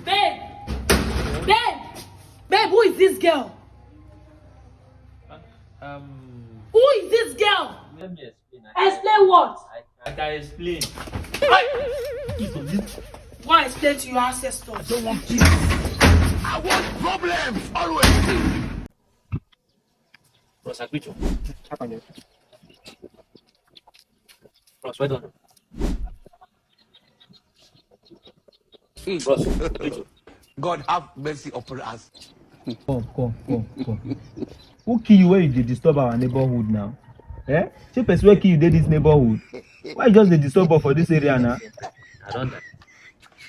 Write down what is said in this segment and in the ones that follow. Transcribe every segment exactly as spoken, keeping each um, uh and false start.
Babe, babe, babe, who is this girl? Um, Who is this girl? Let me explain. I Explain what? I, I can explain. Go and explain to your ancestors. I want problems always. Bros, I greet you. Bros, well done. Bros, I greet you. God have mercy upon us. Come, come, come, come. Who kill you when you dey disturb our neighborhood now? Eh? Say person wey kill you dey this neighborhood. Why you just dey disturb us for this area now? I don't die.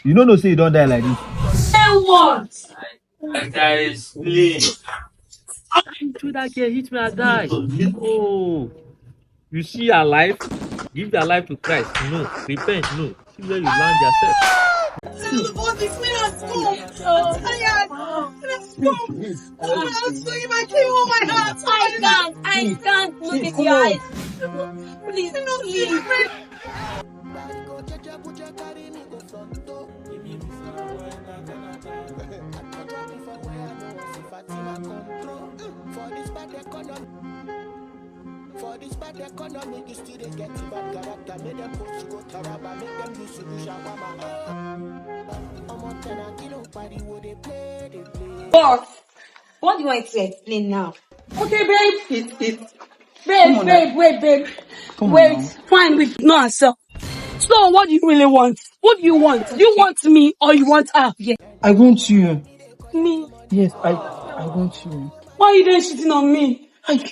You no know say you don die like this. Say what? I can explain. Through that girl hit me, I die. Oh, you see your life, give your life to Christ. No, repent. No, see where you land yourself. What is me at school? I'm tired. Let's go. I'm not going back here. Oh my God. I can't. I can't look at your eyes. Please, please. For this bad economy, you still dey get bad character. Make them post you go Taraba, make them use you do shawarma. Omo, tena kilo pariwo dey play, dey play. Boss, what do you want to explain now? Okay, babe. It, it, babe, babe, wait, babe. Wait, fine, we know ourselves. So, what do you really want? What do you want? Do you want me or you want her? Yeah. I want you. Me? Yes, I I want you. Why are you then shitting on me? I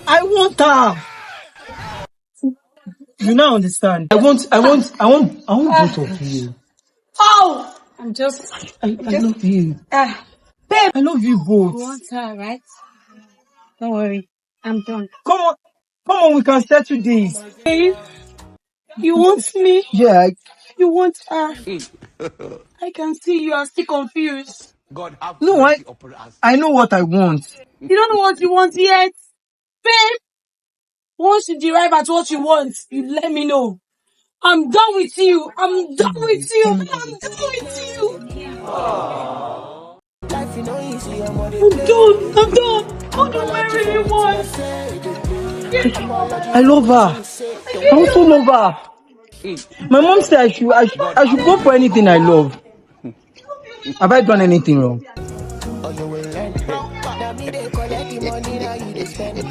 I want her. You now understand. I want I want I want I want both of you. Oh, I'm just. I, I love you. Ah, babe, I love you you both. Want her, right? Don't worry, I'm done. Come on, come on, we can settle this. Babe, you want me? Yeah, I, You want her? I can see you are still confused. God have No, I- mercy upon us. I know what I want. You don't know what you want yet. Babe, once you derive at what you want, you let me know. I'm done with you. I'm done with you. I'm done with you. Life is no easy, I'm on I'm done. I'm done. What do I really want? I love her. I also love her. My mom said I should I should, I should go for anything I love. Have I done anything wrong? Or you will learn. Now me they collect the money, now you they spend it.